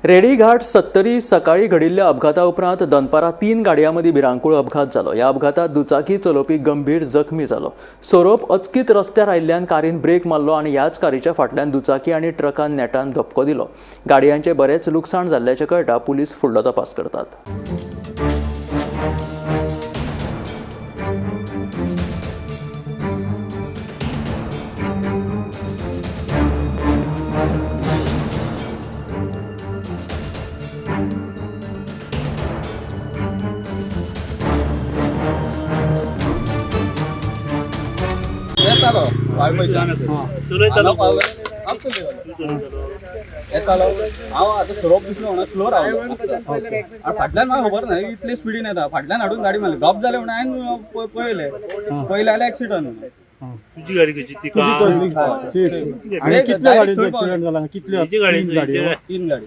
रेडीघाट सत्तरी सकाळी घडिल्ल्या अपघाता उपरांत दनपारां 3 गाडयां मदीं भिरांकूळ अपघात जालो. ह्या अपघातात दुचाकी चलोवपी गंभीर जखमी जालो. सोरोप अचकीत रस्त्यार आयिल्ल्यान कारीन ब्रेक मारलो आनी ह्याच कारीच्या फाटल्यान दुचाकी आनी ट्रकान नेटान धपको दिलो. गाडयांचें बरेंच लुकसाण जाल्ल्याचें कळटा. पुलीस फुडलो तपास करतात. येतालो वाळपयच्यान हांगा पावलो, हांव चलयतालो. येतालो हांव, आतां सोरोप दिसलो म्हणून स्लो रावलो मातसो. आनी फाटल्यान म्हाका खबर ना इतले स्पिडीन येता, फाटल्यान हाडून गाडी मारली, गप जालें म्हणून हांवें पळयलें, पळयलें जाल्यार एक्सिडंट म्हणून. तुजी गाडी खंयची ती का आणि कितल्या गाडयांचो एक्सिडेंट जाला? कितल्यो? तुजी गाडी तीन गाडयो. तीन गाडी.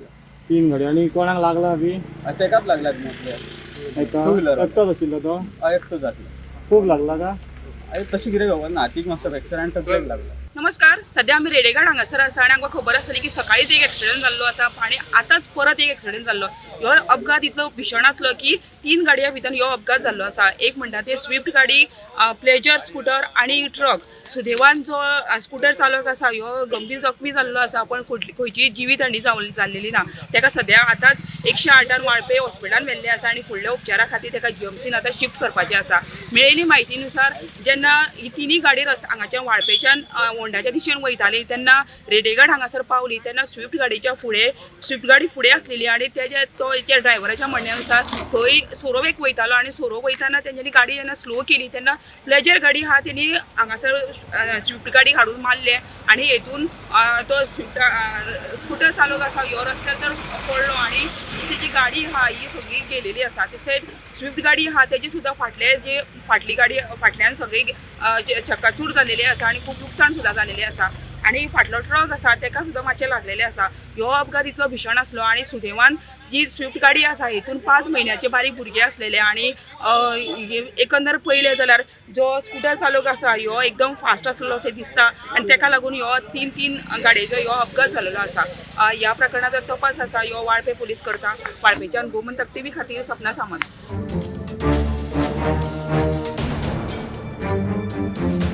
तीन गाडयो. आणि कोणाक लागला बी? आनी तेकाच लागला एका टू व्हिलर. एकटोच आशिल्लो तो? एकटो जातलो. खूब लागला का? आनी तशें कितें खबर ना, हातीक मातसो फ्रॅक्चर आनी तकलेक लागला. नमस्कार, सध्या आमी रेडेघाट हांगासर आसा आनी आमकां खबर आसली की सकाळीच एक एक्सिडंट जाल्लो आसा आनी आतांच परत एक एक्सिडंट जाल्लो. ह्यो अपघात इतलो भीशण आसलो की 3 गाडयां भितर ह्यो अपघात जाल्लो आसा. एक म्हणटा ते स्विफ्ट गाडी, प्लेजर स्कुटर आनी ट्रक. सुदैवान जो स्कुटर चालक आसा ह्यो गंभीर जखमी जाल्लो आसा, पण खंयचीय जिवीत हानी जाल्लेली ना. ताका सद्या आतांच 108 वाळपे हॉस्पिटलान व्हेल्लें आसा आनी फुडल्या उपचारा खातीर ताका जीएमसीन आतां शिफ्ट करपाचें आसा. मेळिल्ली म्हायतीनुसार जेन्ना ही तिनूय गाडी हांगाच्यान वाळपेच्यान होंडाच्या दिशेन वयताली तेन्ना रेडेघाट हांगासर पावली तेन्ना स्विफ्ट गाडयेच्या फुडें स्विफ्ट गाडी फुडें आसलेली आनी तेज्या तो त्या ड्रायव्हराच्या म्हणण्यानुसार थंय सोरोप एक वयतालो आनी सोरोप वयताना तेंच्यांनी गाडी जेन्ना स्लो केली तेन्ना प्लेजर गाडी आहा तेणी हांगासर स्विफ्ट गाडी हाडून मारले आनी हेतून तो स्विफ्ट स्कुटर चालक आसा ह्यो रस्त्यार तर पडलो आनी तेजी गाडी आहा ही सगळी गेलेली आसा. तशेंच स्विफ्ट गाडी आहा तेजी सुद्दां फाटले जे फाटली गाडी फाटल्यान सगळी चकाचूर जालेली आसा आनी खूब लुकसाण सुद्दां जालेलें आसा. आनी फाटलो ट्रक आसा तेका सुद्दां मातशें लागलेलें आसा. ह्यो अपघात इतलो भीशण आसलो आनी सुदैवान जी स्विफ्ट गाडी आसा हेतून 5 म्हयन्याचे बारीक भुरगे आसलेले आनी एकंदर पळयलें जाल्यार जो स्कुटर चालक आसा ह्यो एकदम फास्ट आसलो अशें दिसता आनी तेका लागून ह्यो 3 गाडयेचो ह्यो अपघात जाल्लो आसा. ह्या प्रकरणाचो तपास आसा ह्यो वाळपे पुलीस करता. वाळपेच्यान गोमंतक टीव्ही खातीर सपना सामंत.